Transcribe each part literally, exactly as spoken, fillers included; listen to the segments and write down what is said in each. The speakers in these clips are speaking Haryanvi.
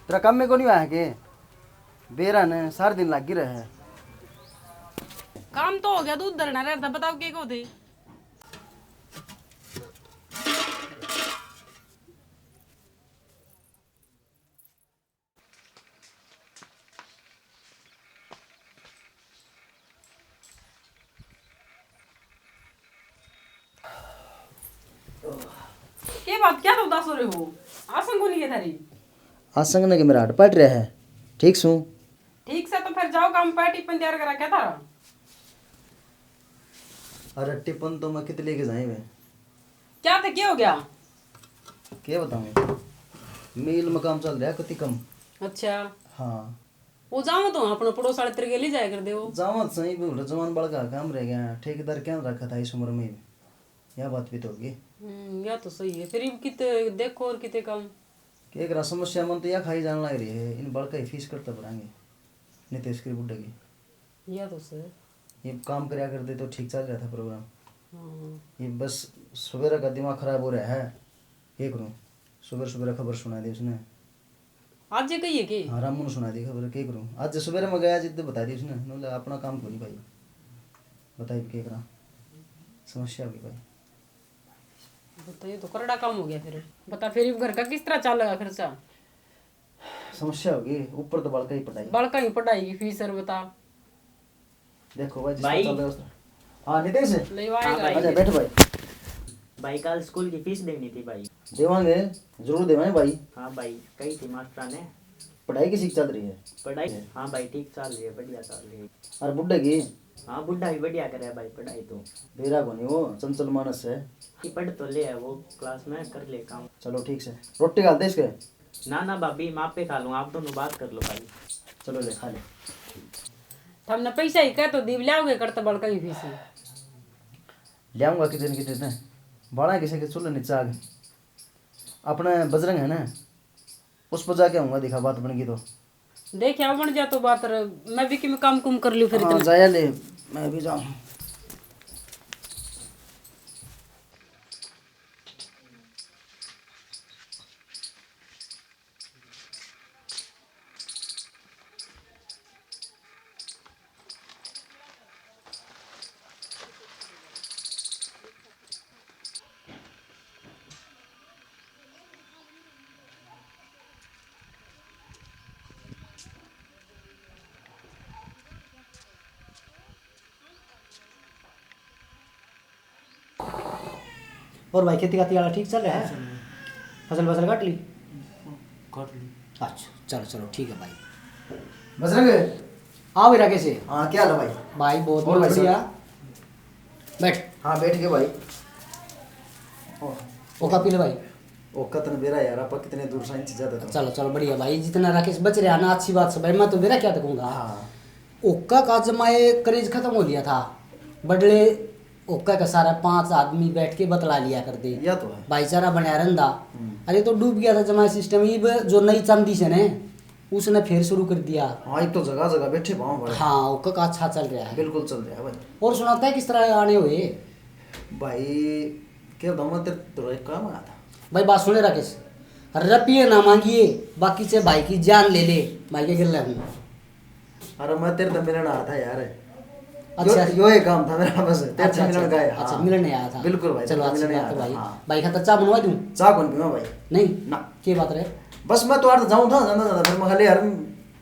तेरा काम में को नहीं आया के? बेरा ने सारे दिन लागी रहे है। काम तो हो गया, दूध धरना रहता, बताओ के को दे। के बात, क्या तो उदास हो रहे हो? आसंग को नहीं है थारी? आसंग ने के मेरा हाथ पाट रहा है। ठीक सू। ठीक से तो फिर जाओ काम पे, टिफिन तैयार करा क्या थारा? अरे टिफिन तो मैं कित लेके जाए वे? क्या था, क्या हो गया? क्या बताऊं, मिल में काम चल रहा है कति कम। अच्छा। हाँ। वो जावा तो अपना पड़ोस वाले तेरे के ले जाया कर दे वो। जावा तो सही भी उल्टा जवान बड़का काम रह गया, ठेकेदार क्या रखा था इस उम्र में। यह बात भी तो होगी। हम्म, या तो सही है। फिर इब किते देखो और किते काम। के करा समस्या मन तो या खाई जान लग रही है, इन बड़का ही फीस करता भरांगे नितेश के बुड्ढे की। या तो सर। ये काम करया करते तो ठीक चल रहा था प्रोग्राम। हाँ। ये बस सवेरे का दिमाग खराब हो रहा है। के करूँ, सवेरे सवेरे खबर सुना दी उसने। आज ये कही है के? हाँ, रामू ने सुना दी खबर, के करूँ। आज सवेरे मैं गया जिद्द बता दी उसने, बोले अपना काम को नहीं भाई, बताइए के करा, समस्या होगी भाई। बता, ये तो करड़ा काम हो गया फिर। बता फिर घर का किस तरह चलेगा खर्चा? समस्या होगी, ऊपर तो बालका ही पढ़ाई। बालका ही पढ़ाई की फीस और बता। देखो भाई, जिस तरह भाई। चल रहा है उस तरह। हाँ, नितेश। ले हाँ आएगा। भाई। अच्छा, बैठ भाई। भाई, कल स्कूल की फीस देनी थी भाई। देवांगे, जरूर देवांगे भाई। हाँ भाई, कही थी मास्टर ने। पढ़ाई किसी की चल रही है? पढ़ाई, हाँ भाई, ठीक चल रही है, बढ़िया चल रही है। और बुड्ढे की? हाँ, बुड्ढा भी बढ़िया करे है भाई पढ़ाई तो। बेरा कोनी वो, चंचल मानस है। ये पढ़ तो ले है वो, क्लास में कर ले काम। चलो ठीक से। रोटी घाल दे इसके। ना, ना भाभी, मैं आपे खा लूँ, आप दोनों बात कर लो भाई। चलो ले, खा ले। थमने पैसा ही कह तो दीप लाओगे करते बड़का ही फीस। ल्याऊंगा कितने कितने। बाड़ा किसी के चूल्हे नीचे आग। अपने बजरंग है ना, उस पर जाके आऊंगा, देखा बात बन गई तो। देख, क्या बन जा तो बात रे, मैं भी कि मैं काम कुम कर लूँ फिर हाँ, इतना। जाया ले, मैं भी जाऊँ। और भाई, खेती खाती वाला ठीक चल रहा है? चल रहा है। फसल, फसल काट ली? काट ली। अच्छा, चलो, चलो, ठीक है भाई। बजरंग। हाँ भाई, राकेश। हाँ, क्या हाल है भाई? भाई, बहुत और भाई बढ़िया। साहब? बैठ। हाँ, बैठ गए भाई। ओह। ओका पी ले भाई। ओका तन बेरा यार, आपा कितने दूर साइन चीजा था। चलो, चलो, बढ़िया भाई, जितना राकेश बच रहा ना, अच्छी बात से भाई, मैं तो बेरा क्या तकूंगा। हाँ। ओका का जमाए करेज खत्म हो लिया था। बड़ले ओका का सारा पांच आदमी बैठ के बतला लिया कर दे। या तो है। भाईचारा बनया रहंदा। हम्म। अरे, तो डूब गया था जमाए सिस्टम। इब जो नई चांदी से ने, उसने फिर शुरू कर दिया। हाँ, एक तो जगह जगह बैठे पाँव बड़े। हाँ, ओका का अच्छा चल रहा है। बिल्कुल चल रहा है भाई। और सुनाता है किस तरह आने हुए? भाई, क्या बताऊँ, मैं तेरे तो एक काम आया था। भाई, बात सुने राकेश, रपिए ना मांगिए, बाकी से भाई की जान ले ले, भाई के गिर ले हूँ। अरे, मैं तेरे तो मिलने आया था यार। अच्छा। यो, यो एक काम था मेरा बस, तेरे अच्छा, से मिलने अच्छा, का है, अच्छा, हाँ। मिलने आया था। बिल्कुल भाई, चलो, तेरे से अच्छी मिलने बात आया है था, भाई। हाँ। भाई, खातर चाय बनवा दूँ? चाय कौन पीवा भाई? नहीं? ना। के बात रे? बस मैं तो यार जाऊँ था, जाना, जाना, फिर मैं खाली यार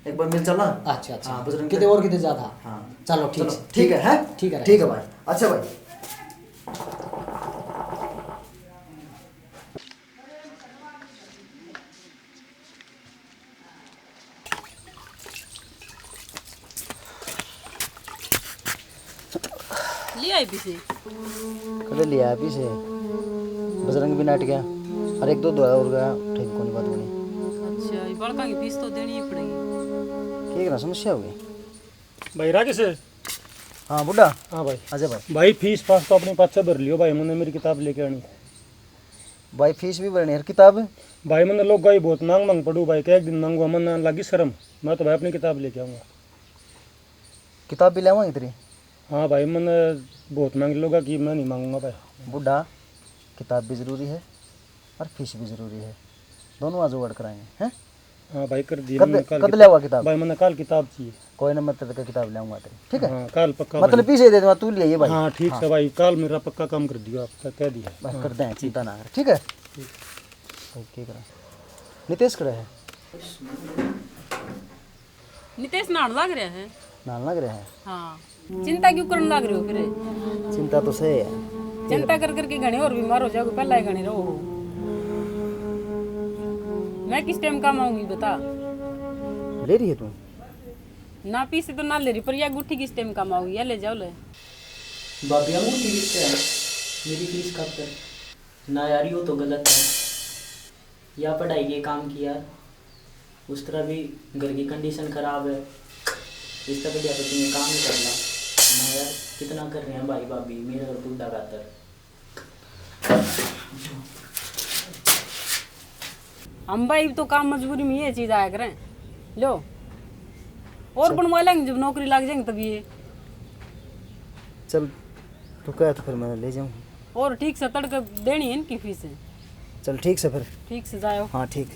एक बार मिल चलना। अच्छा, अच्छा। हाँ, बजरंग किते के। और किते जा था? हाँ। चलो, ठीक चलो, से। ठीक है, हैं? ठीक है, ठीक है राकेश। भाई। अच्छा भाई। ले आई पीसे? कड़े ले आया पीसे? बजरंग भी नाट गया। और एक दो दो और गया, ठीक कोनी बात बनी। अच्छा, ये बड़का की फीस तो देनी ही पड़ेगी। क्या करना, समस्या हो गई? भाई राकेश। हाँ बुड्ढा। हाँ भाई। अजय भाई। भाई फीस पास तो अपने पाछे भर लियो भाई, मैंने मेरी किताब लेके आनी। भाई फीस भी भरनी है, किताब? भाई मैंने लोग ही बहुत मांग मांग पढ़ू भाई, एक दिन मांगूंगा, मन लगी शर्म, मैं तो भाई अपनी किताब लेके आऊंगा। किताब भी लेवांगे तेरी? हाँ भाई, मैंने बहुत मांग लोगा कि मैं नहीं मांगूंगा भाई। बुड्ढा, किताब भी जरूरी है और फीस भी जरूरी है, दोनों आज जुगाड़ कराएंगे, हैं? हाँ भाई, कर दिए। कद, मैंने कल कद किताब, ले आवा किताब? भाई, मैंने कल किताब चाहिए। कोई ना, मैं तेरे को किताब ले आऊंगा तेरी, ठीक है? हाँ, कल पक्का मैं तेरे भाई। पीछे दे दूंगा, तू ले आइए भाई। हाँ, ठीक हाँ। से भाई, कल मेरा पक्का काम कर दियो, आपका कह दिया। बस हाँ। कर दें, चिंता ना कर, ठीक है? ठीक। ओके करा। नितेश कड़ा है? नितेश नहान लग रहा है। नहान लग रहा है? हाँ। चिंता क्यों करने लग रहे हो फिर? चिंता तो सही है। चिंता कर करके घणे और बीमार हो जाओगे, पहला ही घणे रहो। मैं किस टाइम काम आऊंगी बता? ले रही है तू? ना पीसे तो ना ले रही, पर यह अंगूठी किस टाइम काम आओगी? या ले जाओ ले। भाभी, अंगूठी किससे है? मेरी फीस खातर। ना यार, यो तो गलत है। या पढ़ाई के काम की यार, उस तरह भी घर की कंडीशन खराब है। इससे बढ़िया तो तुम्हें काम ही कर ला। ना यार, कितना कर रहे हैं भाई भाभी मेरे और बुड्ढा खातर। हम भाई तो काम मजबूरी में ये चीज आया करें। लो, और चल। बनवा लेंगे जब नौकरी लग जाएंगे तब ये। चल, तू कहे तो फिर मैं ले जाऊँ। और ठीक से तड़के देनी है इनकी फीस। चल ठीक से फिर। ठीक से जाओ। हाँ ठीक।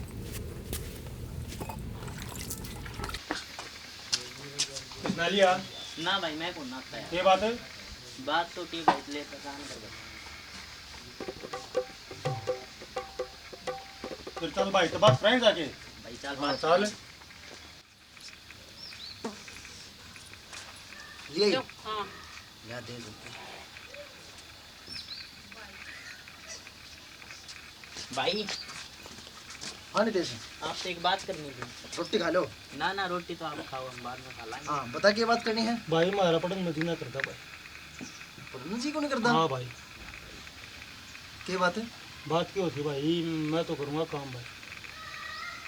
कितना लिया? ना भाई, मैं कौन नाता है। ये बात है? बात तो की भाई, ले परेशान कर दे। फिर चल भाई, तो बात कराएं जाके। भाई चल, हाँ, बात चल। कर। ले आई? लो, हाँ। या दे दो। भाई। हाँ नितेश। आपसे एक बात करनी थी। रोटी खा लो। ना, ना, रोटी तो आप खाओ, हम बाद में खा लाएंगे। हाँ, बता, क्या बात करनी है? भाई, म्हारा पढ़न में जी ना करता भाई। पढ़न जी को नहीं करता? हाँ भाई। के बात है? बात की होती भाई, मैं तो करूँगा काम भाई।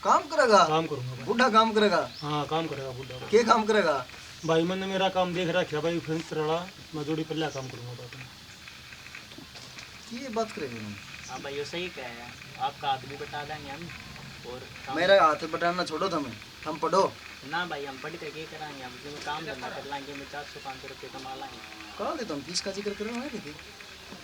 काम करेगा? काम करूँगा भाई। बूढ़ा काम करेगा? हाँ, काम करेगा बूढ़ा भाई। के काम करेगा? भाई, मैंने मेरा काम देख रखा भाई, फर्नीचर वाला, मैं जोड़ी पल्ला काम करूँगा भाई अपना। ये बात करेगा ना? हाँ भाई, यो सही कहे है, आपका हाथ भी बटा देंगे हम। और काम मेरा हाथ बटाना छोड़ो तुम, हम पढ़ो। ना भाई, हम पढ़ के के करांगे, हम जो काम धंधा कर लांगे, मैं चार सौ पाँच सौ रुपये कमा लांगे। कहाँ दे तुम फीस का जिक्र करो, है देखिए।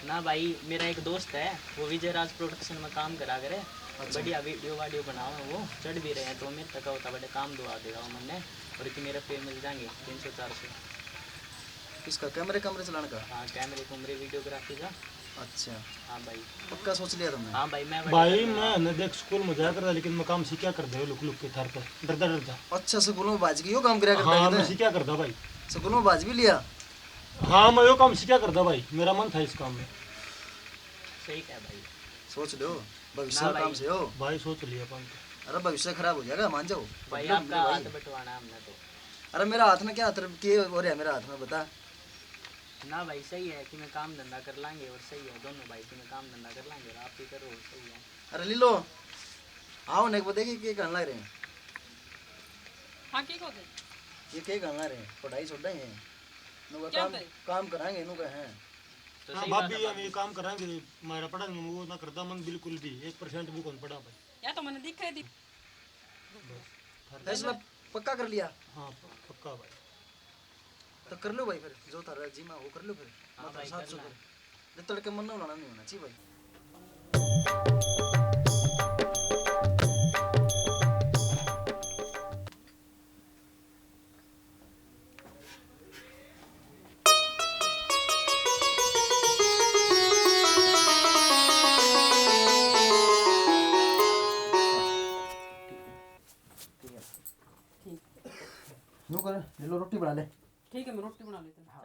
ना भाई, मेरा एक दोस्त है, वो विजय राज प्रोडक्शन में काम करा करे। अच्छा। बढ़िया वीडियो वाडियो बनावे वो, चढ़ भी रहे हैं, तो मेरे तक होता बड़े काम दवा देगा वो मन्ने, और कि मेरे पे मिल जाएंगे तीन सौ चार सौ। किसका, कैमरे, कैमरे चलाने का? हाँ, कैमरे कुमरे, वीडियोग्राफी का। अच्छा। हाँ भाई। पक्का सोच लिया तुमने? हाँ भाई, मैं बड़ा भाई, करने मैं वाला। ना देख, स्कूल में जाया करता, लेकिन मैं काम सीखा करता है लुक लुक के थार पर, डरदा डरदा। अच्छा, स्कूल में बाज के यो काम करया करता हाँ, है मैं कितने? सीखा करता भाई। स्कूल में बाज भी लिया? हाँ, मैं यो काम सीखा करता भाई, मेरा मन था इस काम में। सही कहा भाई। सोच लो, भविष्य ना का काम भाई। से हो। भाई, सोच लिया अपन तो। अरे, भविष्य खराब हो जाएगा, मान जाओ। भाई, बदलो, आपका बदलो हाथ भाई। बंटवाना हमने तो। अरे, मेरा हाथ में क्या, तेरे के हो रहा है मेरा हाथ में, बता। ना भाई, सही है कि मैं काम धंधा कर लांगे, और सही है दोनों भाई कि मैं काम धंधा कर लांगे और आप भी करो, सही है। अरे लीलो, आओ ने एक बार देखिए के कहने लग रहे हैं। हाँ, के कहते? ये के कहने लग रहे हैं, पढ़ाई छोड़ा है। नु का क्या काम, करे? काम करांगे, नु का है। तो हाँ, सही बात भाभी, है हम भाभी। ये काम करांगे, हमारा पढ़ा नहीं, वो ना करता मन बिल्कुल भी, एक परसेंट भी कौन पढ़ा भाई। या तो मैंने दिखे थी। बस, कर फैसला लेना। पक्का कर लिया? हाँ, प-, पक्का भाई। तो कर लो भाई फिर, जो थारा जी में वो कर लो फिर। हाँ मैं थारा भाई, साथ कर सौ ला। कर। नहीं, तड़के मन ना उड़ाना नहीं होना चाहिए भाई। ठीक। यूं कर, ले लो, रोटी बना ले। ठीक है, मैं रोटी बना लेता हूँ। हाँ।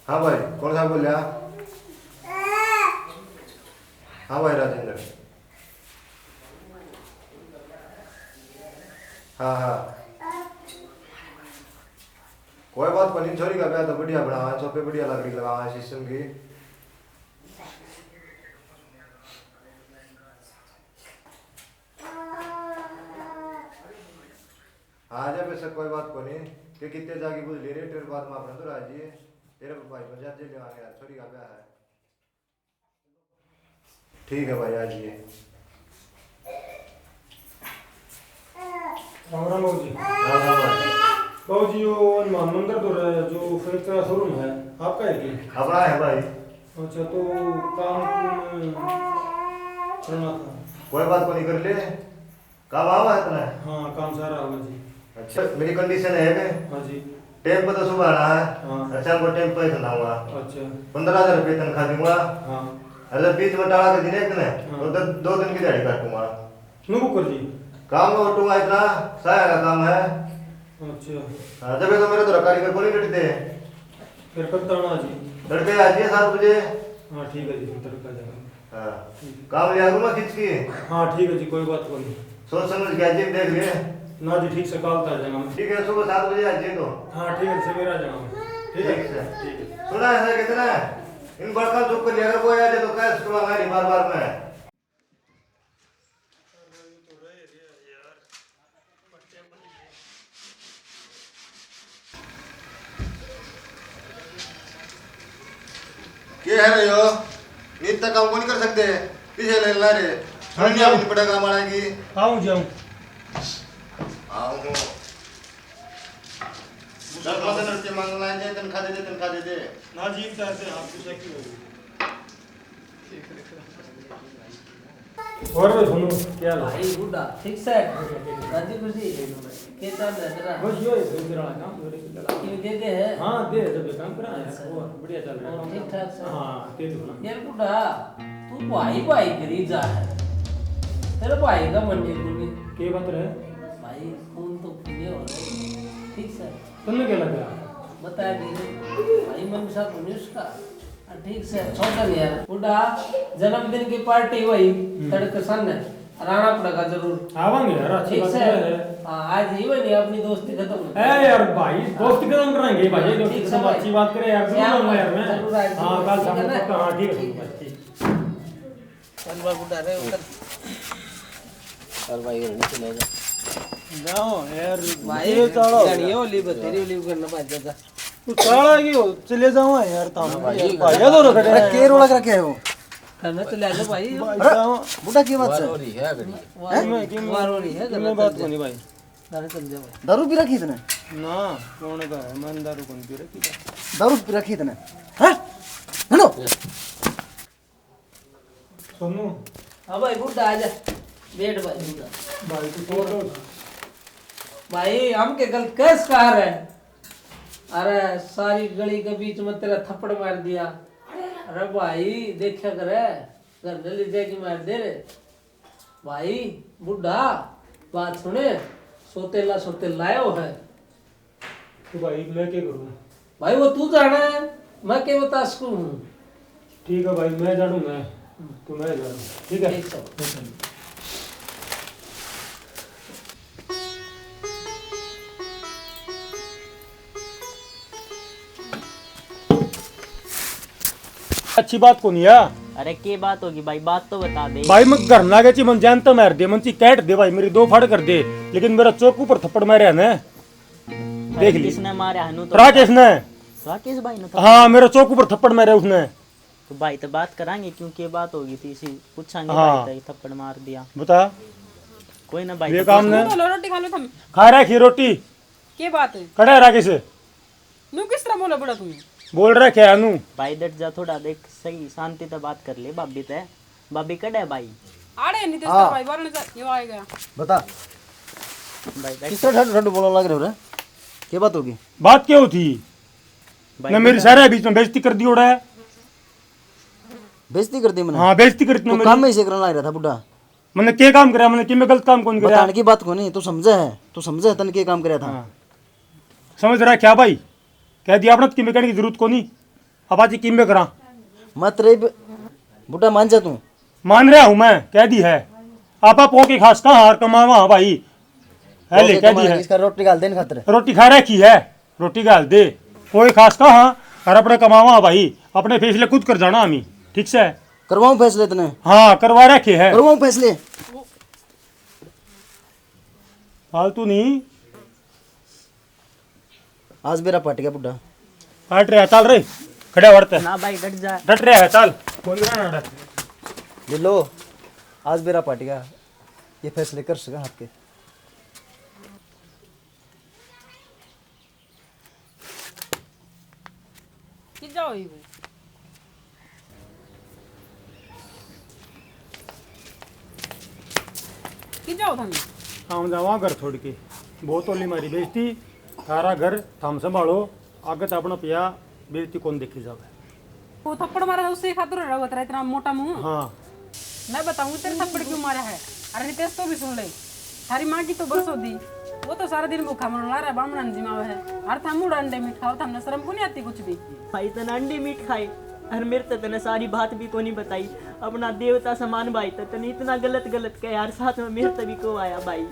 हाँ भाई, कौन सा बोलिया? हाँ भाई राजेंद्र। हाँ, हाँ। कोई बात कोनी, छोरी का ब्याह तो बढ़िया बनावा, चौपे बढ़िया लकड़ी लगावा शीशम की। आ जा बेशक, कोई बात कोनी। ते कितने जाके बुझ ले रे, तेरे बाद में अपना तो राजी है। तेरे भाई को जा जे ले आने यार, छोरी का ब्याह है। ठीक है भाई, आ जाइए। राम राम बाबू जी। राम राम भाई। बाबू जी, यो हनुमान मंदिर तो रहे, जो फर्नीचर का शोरूम है, आपका है क्या? अपना है भाई। अच्छा, तो काम कुम करना था। कोई बात को नहीं, कर ले। काम आवा है तने? हाँ, काम सारा आवा जी। अच्छा, मेरी कंडीशन है कि हाँ जी। टाइम पे तो सुबह आना है। हाँ। अच्छा, वो टाइम पे ही सुनाऊंगा। अच्छा। पन्द्रह हज़ार रुपये तनख्वाह दूंगा। हाँ। अगर बीच में टाला कर दिने तने, हाँ। तो द-, दो दिन की दिहाड़ी काटूंगा। नु कर जी। काम में उठूंगा इतना, साया का काम है। अच्छा। हाँ, जब ये तो मेरे तो कारीगर को नहीं डटते। फिर कब तक आना जी? तड़के आ जाइए सात बजे। हाँ, ठीक है जी, हम तड़के आ जाएंगे। हाँ। ठीक है। काम लिया करूँ मैं खींच के। हाँ, ठीक है जी, कोई बात को नहीं। सोच समझ के आज देख ले। ना जी, ठीक से, काल तक आ जाएगा मैं। ठीक है, सुबह सात बजे आ जाइए तो। हाँ, ठीक है, सवेरे आ जाएगा मैं। ठीक है? ठीक है। ठीक है। सुना है सर, कितना है? इन बड़का चुप कर लिया कर, कोई आ जाए तो क्या सुना है बार बार में। के है रे यो? नींद तक काम कोनी कर सकते? पीछे ले ला रे। हाँ जी। नहीं पड़ेगा हमारा की। आऊँ जी, आऊँ। आऊँ हो। दस पन्द्रह रुपये मांगना है, तनख्वाह दे दे, तनख्वाह दे दे। ना जी, पैसे आप कुछ की होगी। और भाई सुनो, क्या हाल है? भाई बूढ़ा, ठीक से? राजी खुशी? के चल रहा है तेरा? बस यो है, दूसरा वाला काम, थोड़ी सी लगा। क्यों दे दे है? हाँ, दे, जब ये काम करा है, अच्छा। और बढ़िया चल रहा है और काम। ठीक ठाक से? हाँ, दे दो ना। यार बूढ़ा, तू भाई भाई करी जा है। तेरे भाई का मन नहीं बोली। के बात रहे? भाई, खून तो खून हो रहे। ठीक से? तन्ने क्या लगा? बता दे। भाई, मन सा तो नहीं उसका। हाँ, ठीक से, छोड़ दे यार। बूढ़ा, जन्मदिन की पार्टी हुई, हम्म। तड़के सन है। और आना पड़ेगा जरूर। आवांगे यार, अच्छी ठीक बात से। है। हाँ, आज ही बनी अपनी दोस्ती खत्म हो। ए यार भाई, दोस्ती खत्म कराएंगे भाई, हाँ, दोस्ती ठीक से खत्म, भाई। अच्छी बात करे यार, जरूर यार, आऊंगा यार मैं। जरूर आए, हाँ, जरूर। कल ठीक है शाम ना? को पक्का, हाँ, ठीक है, ठीक। ठीक है। चल भाई, बूढ़ा रे, उतर। चल भाई, और नीचे ले जा। जाओ यार, भाई, ये चलो। गाड़ी ओली बतेरी ओली करना भाई, जा, जा। तू चाला की हो, चले जाओ यार, ताम ना भाई, भाई, ये तो रख अरे, दे। के रोला रखे हो? खाना चले आ जाओ भाई। भाई अरे, साहब। बूढ़ा की बात वार है? हो रही है घड़ी। वार हो रही है, वार हो रही है, मैं गलत बात चल जा। कोनी भाई। घर चल जा भाई। दारू पी रखी तने? ना, कौन का है? मैंने दारू कौन पी रखी था? दारू पी रखी तने? हैं? हेलो? सोनू। हाँ भाई, बूढ़ा आ जा। बैठ भाई, बूढ़ा। भाई, तू कौन हो? भाई, हम के गलत कैस कहा रहे? अरे, सारी गली के बीच में तेरा थप्पड़ मार दिया। अरे भाई, देखा करे, घर में ले जाके मार दे रे। भाई, बूढ़ा, बात सुने, सोतेला, सोतेला आयो है। तो भाई, मैं क्या करूँ? भाई, वो तू जाना है, मैं क्या बता सकूँ हूँ? ठीक है भाई, मैं जानूंगा, तो मैं जानूँ, ठीक है? ठीक है। अच्छी बात को नहीं है। अरे, के बात होगी भाई, बात तो बता दे। भाई, मैं घर ना गया ची, मन जान तो मार दे, मन ची कैट दे भाई, मेरी दो फाड़ कर दे, लेकिन मेरा चौक ऊपर थप्पड़ मारे है ना। देख ली। किसने मारा है नु तो राकेश ने। राकेश भाई ने तो। हाँ, मेरा चौक ऊपर थप्पड़ मारा उसने। तो भाई तो बात करांगे, क्योंकि ये बात होगी थी, इसी पूछांगे हाँ। भाई तो थप्पड़ मार दिया। बता। कोई ना भाई, ये तो काम ने। लो, रोटी खा लो तुम। खा रखी रोटी। के बात है? कड़ा है राकेश। नू किस तरह बोला बड़ा तू? बोल रहा क्या नू? भाई डट जा थोड़ा, देख सही शांति से बात कर ले भाभी ते। भाभी कड़े है भाई? आड़े नहीं तेरा हाँ। भाई बारण जा, ये आएगा। बता। भाई बैठ। किस तरह ठंड ठंड बोलने लग रहे हो रे? क्या बात होगी? बात क्या होती? भाई ना मेरी बेटा। सारे बीच में बेइज्जती कर दी ओड़ा है। बेइज्जती कर दी मैंने? हाँ, बेइज्जती कर दी तो मैंने। काम में इसे करने लग रहा था बुढ़ा। मैंने के काम करा? मैंने किमे गलत काम कौन करा? बताने की बात को नहीं, तू समझे है, तू समझे है तन के काम करा था? हाँ। समझ रहा है क्या भाई? कह दिया आपने तो किमे कहने की जरूरत को नहीं। अब आज किमे करा। मत रे ब-, बुढ़ा मान जा तू। मान रहा हूँ मैं, कह दी है। आपा पो के खास कहाँ और कमावा हाँ भाई। है ले, कह दी है। इसका रोटी घाल दे इन खातर। रोटी खा रखी है, रोटी घाल दे। पो के खास कहाँ और अपने कमावा हाँ भाई। अपने फैसले खुद कर जाना हमी, ठीक से? करवाऊं फैसले तने? हाँ, करवा रखे है। करवाऊं फैसले? फालतू नहीं, आज बेरा पाट गया बुड्ढा। पाट रहा, चाल रे। खड़ा हो, हट। ना भाई, डट जा। डट रहा है, चाल। कौन रहा है, डट। ले लो, आज बेरा पाट गया। ये फैसले कर सका आपके। कि जाओ ही भाई। कि जाओ थम? हम जावा घर छोड़ के। बहुत होली मारी बेइज्जती। थारा घर थम संभालो। आगे तो अपना पिया बेइज्जती कौन देखी जावे। वो थप्पड़ मारा था, उससे खातर रहा हुआ तेरा इतना मोटा मुंह। हाँ। मैं बताऊं तेरे थप्पड़ क्यों मारा है। अरे नितेश, तो भी सुन ले, थारी माँ की तो बरसों दी, वो तो सारा दिन भूखा मरन ला रहा है, बामणा ने जिमावे है। अरे थाम मुड़ा अंडे मीट खाओ, थामने शर्म को नहीं आती कुछ भी। भाई तने अंडे मीट खाए, अरे मेरे तो तने सारी बात भी कोनी बताई। अपना देवता समान भाई तो तने इतना गलत गलत कह यार, साथ में मेरे तो भी को आया भाई।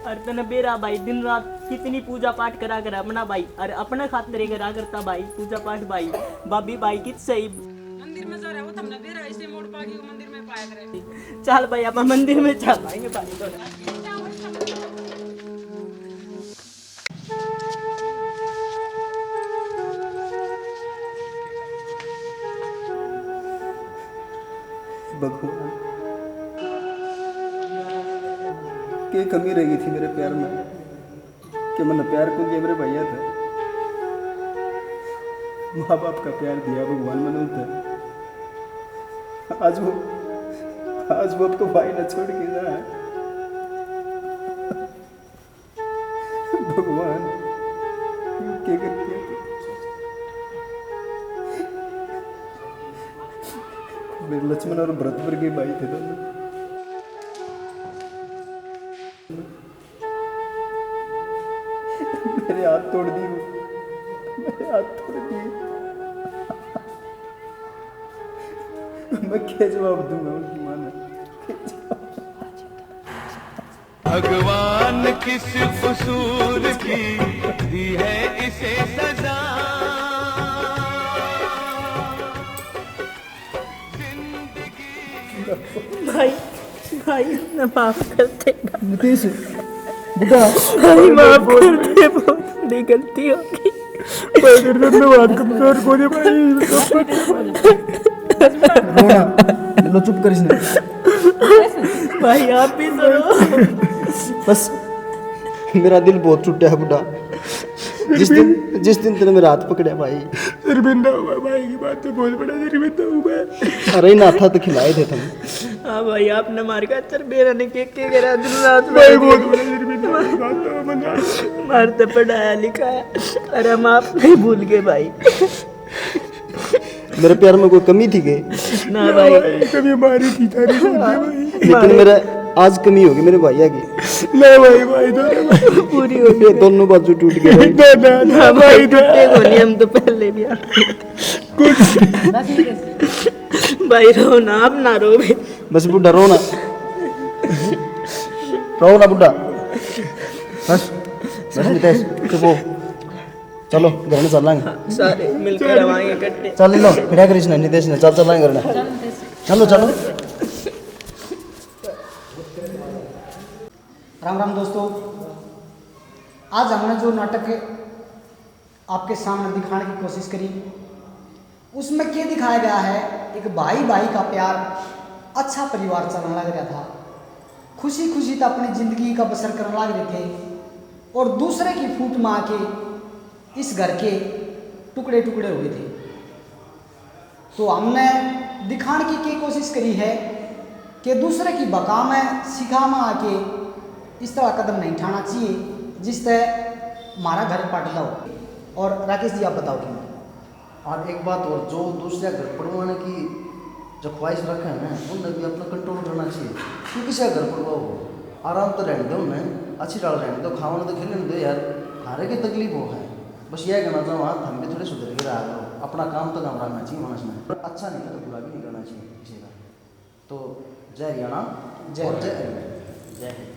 और तने बेरा भाई दिन रात कितनी पूजा पाठ करा कर अपना भाई, और अपने खातिर करा करता भाई पूजा पाठ भाई। भाभी भाई कित सही। मंदिर में जा रहा हो, थमने बेरा इसे मोड़ पागी को मंदिर में पाया करे। चल भाई, आप मंदिर में चल आएंगे भाई तो। भगवान, के कमी रह गई थी मेरे प्यार में, कि मैंने प्यार को दिया मेरे भैया था। माँ बाप का प्यार दिया भगवान मैंने उनका। आज वो, आज वो आपको भाई ना छोड़ के जा है। भगवान, के कर दिया तू? मेरे लक्ष्मण और भरत वर्गे भाई थे दोनों। मेरे हाथ तोड़ दिए, मेरे हाथ तोड़ दिए। मैं क्या जवाब दूंगा उनकी माँ ने? क्या जवाब? भगवान किस कसूर की दी है इसे सजा? भाई, भाई, अपना माफ कर दे। नितेश, बेटा। भाई, माफ कर दे, बहुत बड़ी गलती हो गई। भाई, तेरे से मैं बात करूँ, तेरे को नहीं भाई। रोना, लो, चुप कर इसने। भाई, आप भी तो रो। बस, मेरा दिल बहुत टूटा है बुड्ढा। जिस दिन, जिस दिन तूने मेरा हाथ पकड़ा भाई। शर्मिंदा हुआ भाई की बात तो बहुत बड़ा शर्मिंदा हुआ। अरे ना था तो खिलाए थे तुम। हाँ भाई, आपने मार का चर बेरा ने के के करा दिन रात भाई, बहुत बड़ा शर्मिंदा हुआ, बात तो मजाक। मार तो पढ़ाया लिखाया, अरे हम आप नहीं भूल गए भाई। मेरे प्यार में कोई कमी थी के? ना भाई। भाई, कभी मारी थी थारी, हाँ, भाई। लेकिन मारे। मेरा आज कमी होगी मेरे भैया की। ले भाई, भाई, दो रे भाई। पूरी हो ये गई। दोनों बाजू टूट गए भाई। ना, ना, ना, ना भाई, भाई, टूटे ना। कोनी, हम तो पहले भी आ। कुछ। भाई, रो ना, आप ना रो भाई। बस बुड्ढा, रो ना। रो ना बुड्ढा। बस, बस नितेश, चुप हो। चलो, घर में चलांगे। हाँ, सारे मिलकर आवांगे इकट्ठे। चल लो, खड़ा कृष्ण, नितेश ने, चल, चलांगे घर में। चलो, चलो। राम राम दोस्तों, आज हमने जो नाटक आपके सामने दिखाने की कोशिश करी, उसमें क्या दिखाया गया है, एक भाई भाई का प्यार, अच्छा परिवार चलने लग रहा था, खुशी खुशी तो अपनी जिंदगी का बसर करने लग रहे थे, और दूसरे की फूट में आके इस घर के टुकड़े टुकड़े हुए थे। तो हमने दिखाने की, की कोशिश करी है कि दूसरे की बका में, सिखा में आके इस तरह कदम नहीं उठाना चाहिए जिससे हमारा घर पटता हो। और राकेश जी, आप बताओ कि और एक बात और, जो दूसरा घर पड़वाने की जो ख्वाहिश रखे हैं ना, उन्हें भी अपना कंट्रोल करना चाहिए। क्यों किसी का घर पड़वाओ? आराम तो रहने दो उन्हें, अच्छी ढाल रहने दो, खावण तो खेलने दो यार, थारे की तकलीफ हो है। बस यह कहना चाहूँ, हाँ, हम भी थोड़े सुधर के रहा करो, अपना काम तो काम रखना चाहिए मानस में, अच्छा नहीं है तो बुरा भी नहीं करना चाहिए किसी का। तो जय हरियाणा जय और जय हरियाणा। अरविंद। जय हिंद।